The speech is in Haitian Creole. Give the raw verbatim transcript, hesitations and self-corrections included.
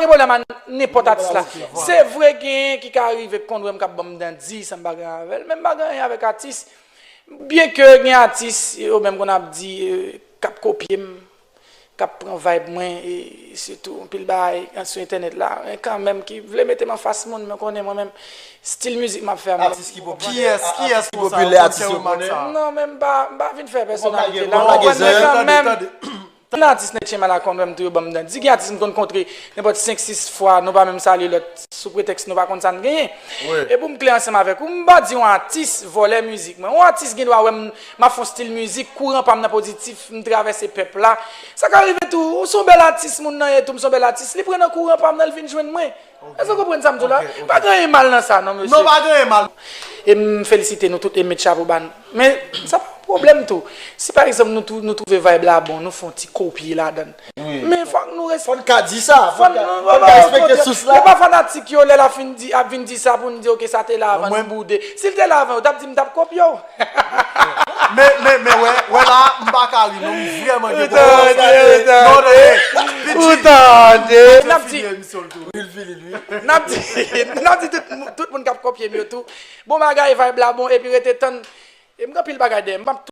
gen pwoblèm ak nenpòt atis la. Se vre, genyen ki ka rive k konn wè m k ap ban m dandi san m pa gen avè l, men m pa gen anyen avèk atis. Byenke gen atis, yo menm konn ap di, eh, k ap kopye m, k ap pran vibe mwen, e sitou anpil bagay sou entènèt la, men kanmenm ki vle mete m anfas moun, men konnen mwen menm, stil mizik m ap fè a, mwen. Atis ki popilè. Kiyès, kiyès ki konsa yo konn fè remak sa? Non, men m pa, m pa vin fè pèsonalite la. Ou konprann, men kanmenm, anpil atis nan Tchema la konn wè m tou, yo ban m dandi. Gen atis m konn kontre nenpòt senk, sis fwa, nou pa menm salye lòt sou pretèks nou pa konn sa n genyen. E pou m klè ansanm avèk ou, m pa di yon atis vòlè mizik mwen. Yon atis gen dwa wè m, m ap fè yon stil mizik, kouran pa m nan pozitif, m travèse pèp la. Sa ka rive tou, ou se yon bèl atis, moun nan ye tou, m se yon bèl atis, li pran nan kouran pa m nan, li vin jwenn mwen. Èske w konprann sa m di w la? Pa gen anyen mal nan sa, non, mesye. Non, pa gen anyen mal. E m felisite nou tout e m met chapo ba nou. Men, sa pa yon pwoblèm tou. Si pa egzanp nou, tou, nou twouve vibe la bon, nou fè yon ti kopye ladan l. Men fòk nou res... Fò n ka di sa. Fò n ka respekte sous la. E pa fanatik yo, lè l ap fin di, ap vin di sa pou n di, oke, sa te la avan, nou boude. Si l te la avan, yo t ap di m t ap kopye w. Men, men, men, wè, wè la, m pa ka ri, non, m vrèman gen pwoblèm. Non, non, non. Ou tande. N ap di, n ap di, n ap di tout, tout moun k ap kopye m yo tou. Bon bagay, vibe la bon, epi rete tann. E m gen anpil bagay dèyè m, m p ap